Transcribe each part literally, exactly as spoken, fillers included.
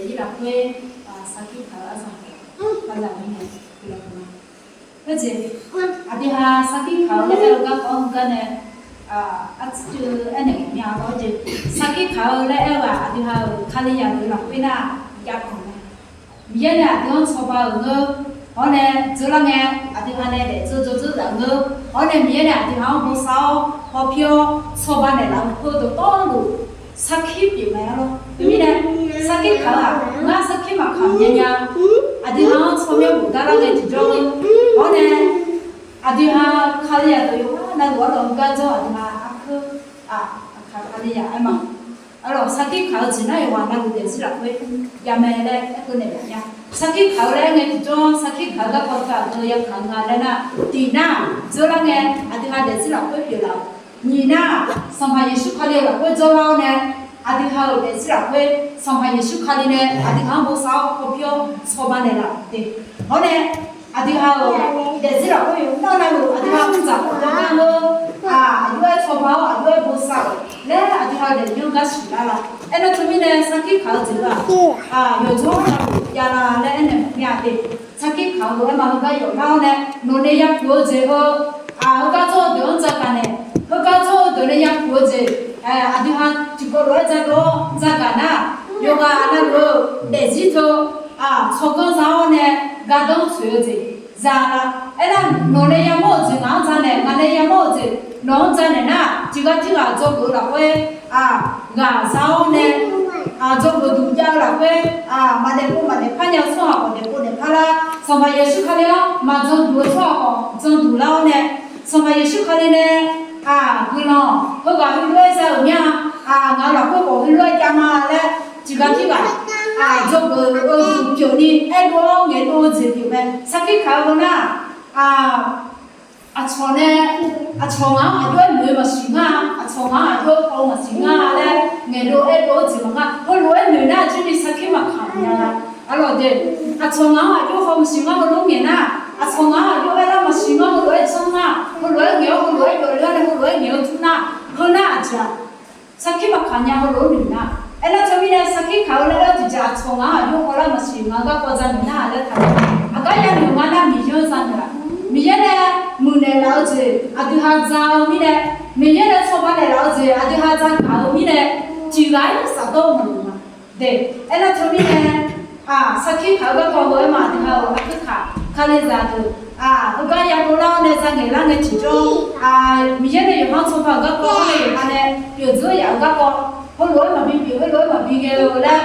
Daefzir lafkhoer sarkir kaq-eu arzaq, arzaq mirnae, aerjeq, aqdui ha sarkir kaq-eu laer aer-eu garkawv-anr heugar nae, arcuiv aernaeq nya-awr jeq, sarkir kaq-eu laer aer-eu-aq, aqdui ha-euq Kalizaq deuq lafkhoer nar, jav kawq mae. Miqyaer nae aqdui-anr cawba-euq ngeur, hawr nae dzeur lar ngae, aqdui ha nae daefdzeur dzawrdzeur zaf ngeur, hawr nae Miqyaer nae aqdui ha-anr bosav-awr hawpir-awr cawba naeqlaf-eu heu dawqtawvluf sarkir pyeuf mae-a lor. Teumirnae, sarkir kaq-eu-aq, ngar sarkir maqkaq nya nya, aqdui ha-anr tsawrmyanr bofdar lar ngae tiqjawr-eu, hawr nae aqdui ha Kalizaq deuq yawqghaq navluf-anr lawq-eu gar jawr, aqdui ha arkeur, aqkaq Kalizaq aer ma. Arlawq, sarkir kaq-eu jeq nar yawqghaq navluf daefzir lafkhoer javmae laer aerkeuv naeq laf nya. Sarkir kaq-eu laer aer ngae tiqjawr, sarkir kaq-eu garkawv teu aqdui yakaq nga laer nar, tiq nar, dzeur lar ngae, aqdui ha daefzir lafkhoer pyeuflaf-euq. Nyiq nar, Sanqpaq Yeqsur Kali-euq lafkhoer dzawrlar-awr nae, aqdui ha-euq daefzir lafkhoer Sanqpaq Yeqsur Kali nae aqdui ha-anr bosav-awr hawpir-awr cawba naeqlaf-euq de. Hawr nae, aqdui ha-euq daefzir lafkhoer yawqghaq navluf aqdui ha-anr dzaq kawq jawrgar-eu, aqjox-aer cawba-awr aqjox-aer bosav-euq laer aqdui ha-euq daefzir-anr gar siqlar la. Aernar teumirnae sarkir kaq-eu jeq-aq, yawqjawr navluf javlar laer aernaeq maqngeur-a de. Sarkir kaq-eu lof-aer ma heugar yawflar-awr nae, nawqnae yapuq-eu jeq heu, heugar jawr-eu deuq-anr dzaqgaq naeq, heugar jawr-eu deuq nae yapuq-eu jeq, aqdui ha tiqkawv lof-aer dzaqdov-awr dzaqgaq nar, yawqghaq navluf-eu daefzir teu tsawrganr za-awr nae gardanr tsoeq-eu jeq za la. Aernar, nawqnae yamawr-euq jeq ngaq-anr dzaqnaeq, ngaq nae yamawr-euq jeq nawq-anr dzaqnaeq nar, tiqghaq tirghaq dzawgeuf-eu lafkhoer ghaq za-awr nae, dzawgeuf duq jav-eu lafkhoer maqdaefpov maqdaefpar nya-eu tsawrhaq khawf daefpov daefpar lar. Sanqpaq Yeqsur Kali-anr maqdzan duq-eu tsawrhaq khawf dzan duq lar-awr nae, Sanqpaq Yeqsur Kali nae guiqlanq heughaq heulof-aer za-euq mir-a, ngaq-euq lafkhoer khawf heulof-aer jav ma laer, tiqghaq tirghaq dzawgeuf-eu duq pyeufni aerdov-awr ngaeqdov-eu jeq pyeuf mae. Sarkir kaq-eu heu nar, aqcawq nae, aqcawq ngaq-anr aqjox-aer noeq-eu maqsiq ngar-a, aqcawq ngaq-anr aqjox-aer haw-eu maqsiq ngar laer ngaeqdov aerdov-eu jeq maqngar. Heulof-aer noeq nar jirni sarkir maqkaq nya-a. Arlawq de, aqcawq ngaq-anr aqjox haw maqsiq ngar heulof ngaeq nar, aqcawq ngaq-anr aqjox-aer lar maqsiq ngar heulof-aer janr nar, heulof-aer ngaeq-awr heulof-aer yawf ler-awr nae heulof-aer ngaeq-eu tmr nar, heu nar aqjeq-aq, sarkir maqkaq nya heulof-aer noeq nar. Aernar teumirnae sarkir kaq-eu laer aer-eu tiqjeq aqcawq ngaq-anr aqjox hawlar maqsiq ngaq-eu garkawv dzaqnaeq nar laer taq-a. Aqgar yanoeq nga nar Miqyaer-anr dzaqnaeq-aq, Miqyaer nae muiqnaeq laf-eu jeq aqdui ha za-eu mirnae, Miqyaer nae cawba naeqlaf-eu jeq aqdui ha dzaqgaq-eu mirnae, tiqghaq-ir safdawr-eu maqloq ma. De, aernar teumirnae, sarkir kaq-eu garkawv heu-aer ma aqdui ha-euq aqkuir kaq Kalizaq deuq, heugar yadov lar-awr nae dzaqnaeq lar ngae tiqjawr, Miqyaer nae yawqha-anr cawba-euq garkawv-anr nae yawqha nae pyeuf dzeur yaf-euq garkawv, heulof-aer maqbi pyeuf heulof-aer maqbi ghae-eu laer,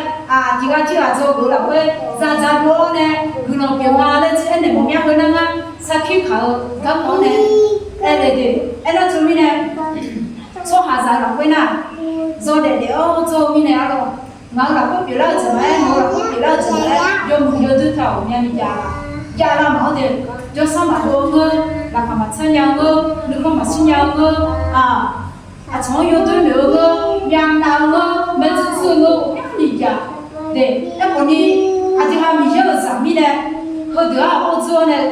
tiqghaq tirghaq dzawgeuf-eu lafkhoer zadzaq dov-awr nae guiqlanq pyeuf nga laer tser aernaeq mawf mya heu nar ngar sarkir kaq-eu garkawv-anr nae aer le de. Aernar teumirnae, tsawrhaqzaq lafkhoer nar, zawdaef daef-awr jawr-eu mirnae arlawq, ngaq-euq lafkhoer pyeuflar-eu jeq maqaer, nawq-eu lafkhoer pyeuflar-eu jeq maqaer, yawmuiq yawdui taq-awq mya ni jav-a. Javlar maqanr de, jawrsanr maqdov-eu ngeur, laqkhaq maqtsanr nya-eu ngeur, nuikhanr maqshir nya-eu ngeur, aqcawq-anr yawdoer noeq-eu ngeur, myavnav-eu ngeur, maeqtsuir tsuir-eu ngeur, ghawqmyani jav. De, aerkhawf ni, aqdui ha Miqyaer-euq zaq mirnae, heudeuq-anr ghawr dzeur-awr nae,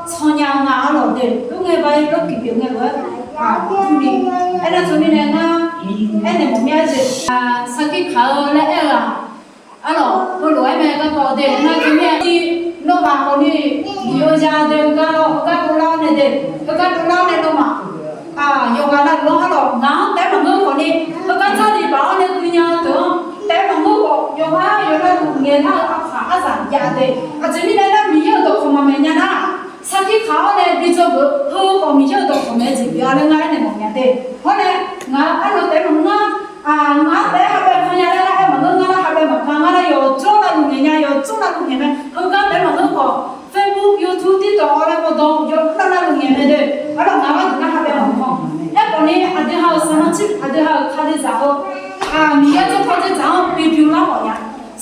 tsanr nya nga arlawq de, ur ngae ba-ir lawrkiq pyeuf ngae lof-aer, ur ni, aernar teumirnae ngar, aernaeq mawf mya jeq, sarkir kaq-eu laer aer-eu-aq, arlawq heulof-aer mae garkawv de, nar teumirnae ni, nawmaf khawf ni, biq-eu ya de-eu gar lawr, heugar dovlar-awr nae de, heugar dovlar-awr nae nawmaf yawqghaq navluf-anr arlawq ngaq-anr taef-aer maqngeur khawf ni, heugar dzarni baf-awr nae guinya-eu deuq-anr taef-aer maqngeur khawf, yawqha yawqha navluf ngaeqlar-eu aqkaq arzaq jav de. Aqjeq mirnae nar Miqyaer-euq dawqkawq maqmaeq nya nar, sarkir kaq-awr nae bi dzawgeuf-eu heu khawf Miqyaer-euq dawqkawq maeq-eu jeq pyeuf-a laer ngar aernaeq mawf nya de. Hawr nae, ngaq-anr arlawq taef-aer maqngeur, ngaq-anr taef-aer ha bae kan nya laer ngar aer maqngeur, ngar nar ha bae maqkan, ngar nar yawqjawr navluf ngaeq nya, yawqjawr navluf ngaeq mae, heugar taef-aer maqngeur khawf, Facebook, YouTube, TikTok, awq laer bawdawr yawqjawr navluf ngaeq mae de. Arlawq ngaq-anr gharduq nar ha bae maqkan. Aerkhawf ni aqdui ha-euq sanqlanr cir aqdui ha-euq Kalizaq-eu Miqyaer jawrpaw dzerdzaq-anr bi bymr lar khawf nya,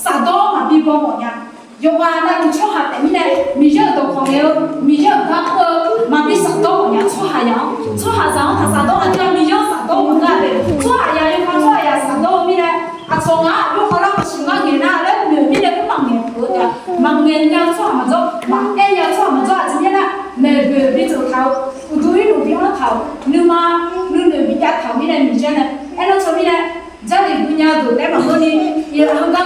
safdawr maqbi baw khawf nya. Yawqghaq navluf tsawrhaq taef mirnae, Miqyaer-euq dawqkawq ngaeq-eu, Miqyaer-euq gar kur-eu maqbi safdawr khawf nya, tsawrhaqzaq-anr, tsawrhaqzaq-anr taq safdawr, aqdui ha Miqyaer-anr safdawr-eu ngar de. Tsawrhaqzaq yawqha tsawrhaqzaq safdawr-eu mirnae, aqcawq ngaq-anr aqjox hawlar maqsiq ngar ngaeq nar laer noeq mirnae ur maqngaeq-eu taef-a. Maqngaeq nya-eu tsawrhaq maqjawr, maqaer nya-eu tsawrhaq maqjawr, aqjeq mirnae nar maeqboeq bi tsofkaq-eu, uqduq irluf bi anrtaq-euq, nuima nuinoeq bi javtaq-euq mirnae Miqyaer nae aernar teumirnae, jarlif guinya-eu deuq taef-aer maqngeur ni, heugar